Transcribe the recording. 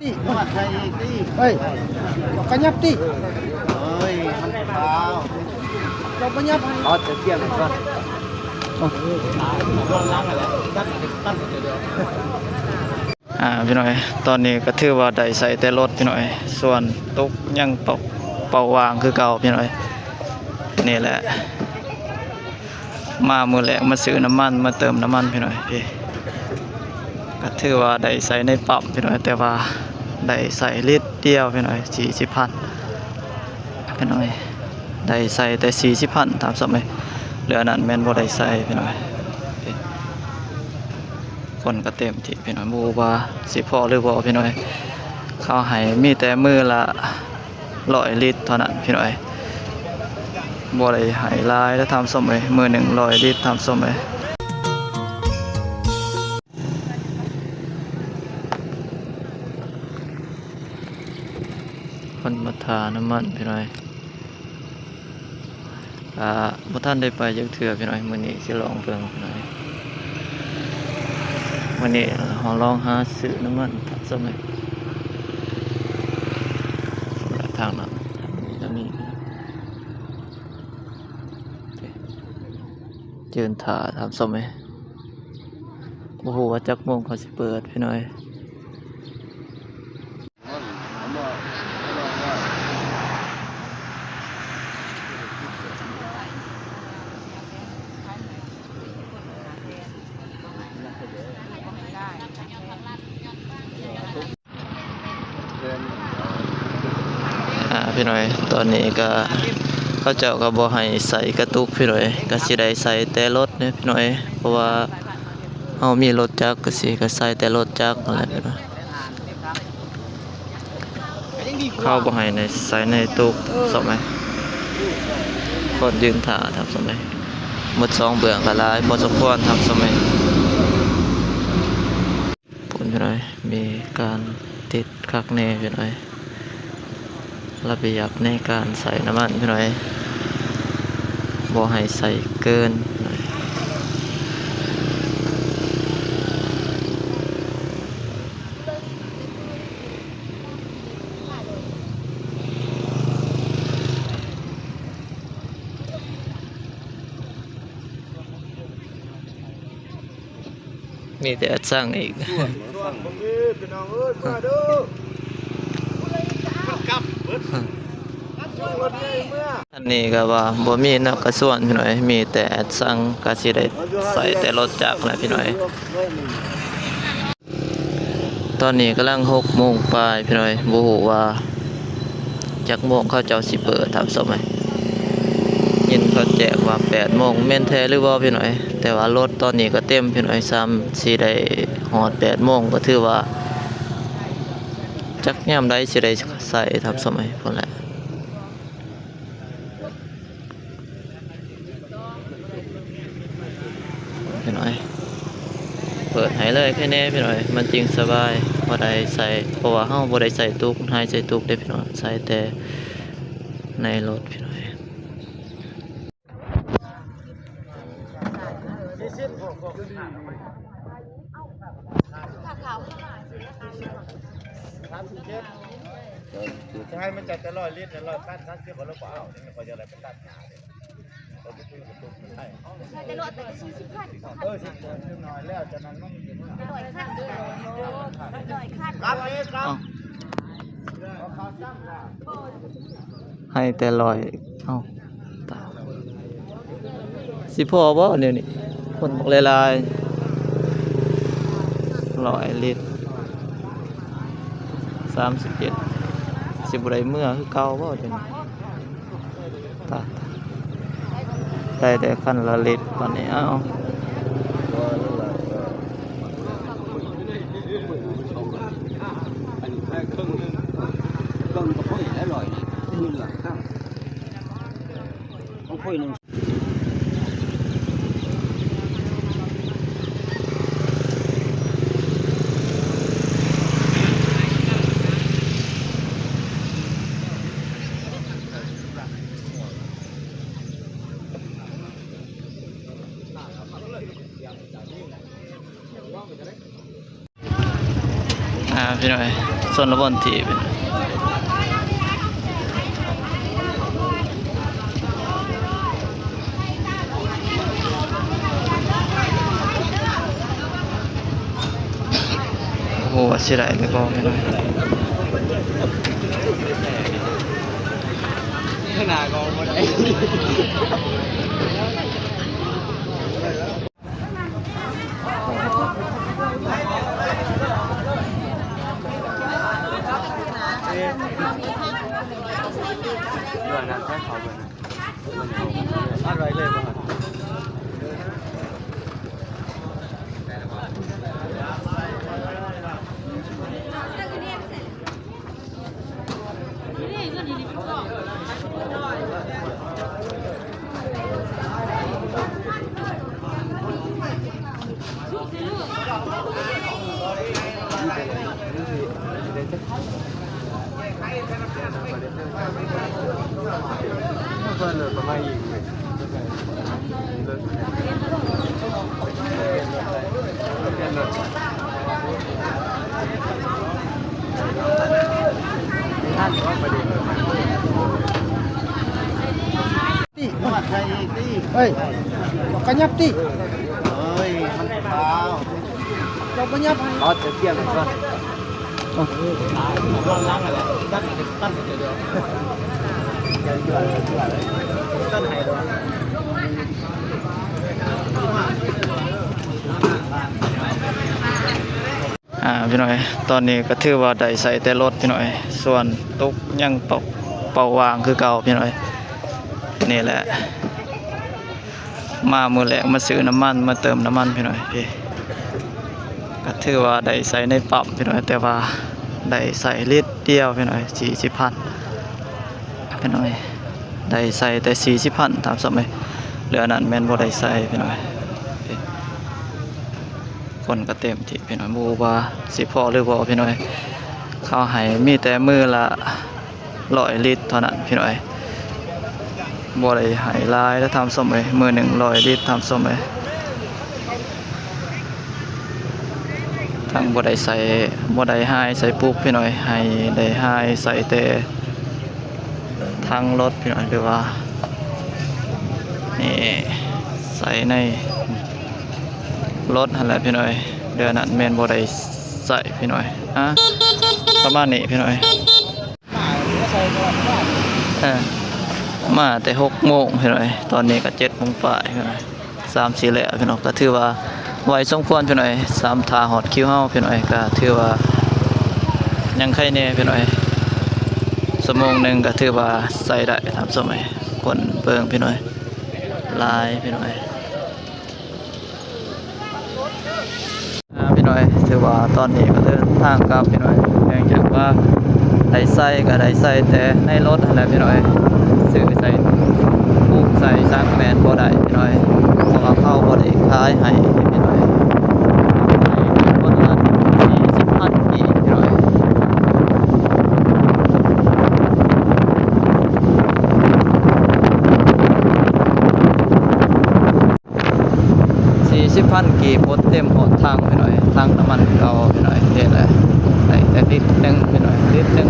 ຕິ ນວດໃສ່ອີກຕິ ເອີຍ ຂະຫຍັບຕິ ເອີຍ ມັນຂາວ ເຈົ້າບໍ່ຫຍັບ ເອົາແຕ່ສຽງກ່ອນ ອ່າ ພີ່ນ້ອງເອີຍ ຕອນນີ້ກໍຖືວ່າໄດ້ໃສ່ແຕ່ລົດ ພີ່ນ້ອງເອີຍ ສ່ວນຕຸກຍັງເປົ່າ ເປົ່າວ່າງຄືເກົ່າ ພີ່ນ້ອງເອີຍ ນີ້ແຫຼະ ມາມື້ແລກມາຊື້ນ້ຳມັນ ມາເຕີມນ້ຳມັນ ພີ່ນ້ອງເອີຍ ກໍຖືວ່າໄດ້ໃສ່ໃນປ້ຳ ພີ່ນ້ອງເອີຍ ແຕ່ວ່າໄດ້ໃສ່ລິດດຽວ ພີ່ນ້ອງເອີຍ ສີ່ສິບພັນ ພີ່ນ້ອງເອີຍ ໄດ້ໃສ່ແຕ່ສີ່ສິບພັນ ທ່ານຜູ້ຊົມເອີຍ ເຫຼືອນັ້ນແມ່ນບໍ່ໄດ້ໃສ່ ພີ່ນ້ອງເອີຍ ຄົນກໍເຕັມທີ່ ພີ່ນ້ອງ ບໍ່ຮູ້ວ່າຊິພໍຫຼືບໍ່ ພີ່ນ້ອງເອີຍ ເຂົາໃຫ້ມີແຕ່ມື້ລະ ຮ້ອຍລິດເທົ່ານັ້ນ ພີ່ນ້ອງເອີຍ ບໍ່ໄດ້ໃຫ້ຫຼາຍເດີທ່ານຜູ້ຊົມເອີຍ ມື້ໜຶ່ງຮ້ອຍລິດ ທ່ານຜູ້ຊົມເອີຍ ຄົນມາຖ້ານ້ຳມັນ ພີ່ນ້ອງເອີຍ. ກະບໍ່ທັນໄດ້ໄປຈັກເທື່ອພີ່ນ້ອງ ມື້ນີ້ຊິລອງເບິ່ງພີ່ນ້ອງ ມື້ນີ້ເຮົາລອງຫາຊື້ນ້ຳມັນ ທ່ານຜູ້ຊົມເອີຍ ທາງນັ້ນ ທາງນີ້ກໍມີ ຢືນຖ້າ ທ່ານຜູ້ຊົມເອີຍ ບໍ່ຮູ້ວ່າຈັກໂມງເຂົາຊິເປີດ ພີ່ນ້ອງເອີຍ. ອ່າ ພີ່ນ້ອງເອີຍ ຕອນນີ້ກໍເຂົາເຈົ້າກໍບໍ່ໃຫ້ໃສ່ກະຕຸກ ພີ່ນ້ອງເອີຍ ກໍຊິໄດ້ໃສ່ແຕ່ລົດເດ້ ພີ່ນ້ອງເອີຍ ເພາະວ່າເຮົາມີລົດຈັກ ກໍຊິ ກໍໃສ່ແຕ່ລົດຈັກຫັ້ນແຫຼະ ພີ່ນ້ອງ. ເຂົາບໍ່ໃຫ້ໃນ ໃສ່ໃນຕຸກ ສະໄໝ ຄົນຢືນຖ້າ ທ່ານຜູ້ຊົມເອີຍ ໝົດສອງເບື້ອງກໍຫຼາຍພໍສົມຄວນ ທ່ານຜູ້ຊົມເອີຍ ພຸ້ນ ພີ່ນ້ອງເອີຍ ມີການຕິດຄັກແນ່ ພີ່ນ້ອງເອີຍ ລະບຽບໃນການໃສ່ນ້ຳມັນ ພີ່ນ້ອງເອີຍ ບໍ່ໃຫ້ໃສ່ເກີນ ພີ່ນ້ອງເອີຍ. ມີແຕ່ອັດສັງອີກ ອັນນີ້ກໍວ່າບໍ່ມີນະ ກະຊວນ ພີ່ນ້ອງເອີຍ ມີແຕ່ອັດສັງ ກໍຊິໄດ້ໃສ່ແຕ່ລົດຈັກແຫຼະ ພີ່ນ້ອງເອີຍ. ຕອນນີ້ກຳລັງຫົກໂມງປາຍ ພີ່ນ້ອງເອີຍ ບໍ່ຮູ້ວ່າຈັກໂມງເຂົາເຈົ້າຊິເປີດ ທ່ານຜູ້ຊົມເອີຍ ຍິນເຂົາແຈ້ງວ່າແປດໂມງ ແມ່ນແທ້ຫຼືບໍ່ ພີ່ນ້ອງເອີຍ ແຕ່ວ່າລົດຕອນນີ້ກໍເຕັມ ພີ່ນ້ອງເອີຍ ຊ້ຳຊິໄດ້ຮອດແປດໂມງ ກໍຖືວ່າຈັກຍາມໃດຊິໄດ້ໃສ່ ທ່ານຜູ້ຊົມເອີຍ ພຸ້ນແຫຼະ. ພີ່ນ້ອງເອີຍ ເປີດໃຫ້ເລີຍແຄ່ນີ້ ພີ່ນ້ອງເອີຍ ມັນຈຶ່ງສະບາຍ ບໍ່ໄດ້ໃສ່ ເພາະວ່າເຮົາບໍ່ໄດ້ໃສ່ຕຸກ ໃຫ້ໃສ່ຕຸກເດ້ ພີ່ນ້ອງ ໃສ່ແຕ່ໃນລົດ ພີ່ນ້ອງເອີຍ. ຈະໃຫ້ມັນຈັດແຕ່ຮ້ອຍລິດ ຮ້ອຍພັນ ສາມສິບ ບໍ່ ແລ້ວບໍ່ເອົາ ຂ້ອຍຈະໄດ້ໄປຕັດຫຍ້າ ເອີ ຊິໜ້ອຍແລ້ວ ຈະນັ້ນມັນ ໃຫ້ແຕ່ຮ້ອຍ ເອົ້າ ຕາຍ ຊິພໍບໍ່ແນວນີ້ ຄົນບັກຫຼາຍໆ ຮ້ອຍລິດ ສາມສິບເຈັດ ຊິບໍ່ໄດ້ເມືອຄືເກົ່າບໍ່ດຽວນີ້ ຕາຍ ໄດ້ແຕ່ຄັນລະລິດບາດນີ້ ເອົ້າ. ອ່າ ພີ່ນ້ອງເອີຍ ຊົນລະບົນທີ່ ໂອ້ໂຫ ວ່າຊິໄດ້ຫຼືບໍ່ແມ່ນ. ຂ້າງໜ້າກໍບໍ່ໄດ້. ຕິ ເອີຍ ຂະຫຍັບຕິ ເອີຍ ມັນຂາວ ເຈົ້າຂະຫຍັບໃຫ້ ເອົາເຈົ້າກຽມໃຫ້ກ່ອນ. ອ່າ ພີ່ນ້ອງເອີຍ ຕອນນີ້ກໍຖືວ່າໄດ້ໃຊ້ແຕ່ລົດພີ່ນ້ອງເອີຍ ສ່ວນຕຸກຍັງເປົ່າ ເປົ່າວ່າງຄືເກົ່າພີ່ນ້ອງເອີຍ. ນີ້ແຫຼະ ມາມື້ແລກມາຊື້ນ້ຳມັນ ມາເຕີມນ້ຳມັນພີ່ນ້ອງເອີຍ. ກໍຖືວ່າໄດ້ໃຊ້ໃນປ້ຳພີ່ນ້ອງເອີຍ ແຕ່ວ່າໄດ້ໃຊ້ລິດດຽວພີ່ນ້ອງເອີຍ ສີ່ສິບພັນພີ່ນ້ອງເອີຍ ໄດ້ໃຊ້ແຕ່ສີ່ສິບພັນ ທ່ານຜູ້ຊົມເອີຍ ເຫຼືອນັ້ນແມ່ນບໍ່ໄດ້ໃຊ້ພີ່ນ້ອງເອີຍ. ຄົນກໍເຕັມທີ່ພີ່ນ້ອງ ບໍ່ຮູ້ວ່າຊິພໍຫຼືບໍ່ພີ່ນ້ອງເອີຍ. ເຂົາໃຫ້ມີແຕ່ມື້ລະຮ້ອຍລິດເທົ່ານັ້ນພີ່ນ້ອງເອີຍ ບໍ່ໄດ້ໃຫ້ຫຼາຍເດີທ່ານຜູ້ຊົມເອີຍ ມື້ໜຶ່ງຮ້ອຍລິດທ່ານຜູ້ຊົມເອີຍ. ທັງບໍ່ໄດ້ໃສ່ ບໍ່ໄດ້ຫາຍໃສ່ປຸກພີ່ນ້ອງເອີຍ ໃຫ້ໄດ້ຫາຍໃສ່ແຕ່ ທັງລົດພີ່ນ້ອງ ຫຼືວ່າ ນີ້ ໃສ່ໃນລົດຫັ້ນແຫຼະພີ່ນ້ອງເອີຍ. ເດືອນນັ້ນແມ່ນບໍ່ໄດ້ໃສ່ພີ່ນ້ອງເອີຍ ອາ ປະມານນີ້ພີ່ນ້ອງເອີຍ. ເອີ ມາແຕ່ຫົກໂມງພີ່ນ້ອງເອີຍ ຕອນນີ້ກໍເຈັດໂມງປາຍພີ່ນ້ອງເອີຍ. ສາມສີ່ແລ້ວພີ່ນ້ອງ ກໍຖືວ່າໄວສົມຄວນພີ່ນ້ອງເອີຍ. ສາມ ຖ້າຮອດຄິວເຮົາພີ່ນ້ອງເອີຍ ກໍຖືວ່າຍັງໄຄແດ່ພີ່ນ້ອງເອີຍ. ຊົ່ວໂມງໜຶ່ງກໍຖືວ່າໃຊ້ໄດ້ທ່ານຜູ້ຊົມເອີຍ. ຄົນເບິ່ງພີ່ນ້ອງເອີຍ ຫຼາຍພີ່ນ້ອງເອີຍ. ອ່າ ພີ່ນ້ອງເອີຍ ຖືວ່າຕອນນີ້ກໍເດີນທາງກັບພີ່ນ້ອງເອີຍ. ເນື່ອງຈາກວ່າໄດ້ໃສ່ກໍໄດ້ໃສ່ແຕ່ໃນລົດຫັ້ນແຫຼະພີ່ນ້ອງເອີຍ. ຊື້ໃສ່ປຸກໃສ່ສັງແມ່ນບໍ່ໄດ້ພີ່ນ້ອງເອີຍ ເພາະວ່າເຂົາບໍ່ໄດ້ຂາຍໃຫ້ພີ່ນ້ອງເອີຍ. ໃຫ້ຄົນລະສີ່ສິບພັນກີບພີ່ນ້ອງເອີຍ. ສີ່ສິບພັນກີບ ບໍ່ເຕັມຮອດຖັງພີ່ນ້ອງເອີຍ. ຖັງນ້ຳມັນເກົ່າພີ່ນ້ອງເອີຍ ເຮັດແຫຼະ ໄດ້ແຕ່ລິດໜຶ່ງພີ່ນ້ອງເອີຍ ລິດໜຶ່ງ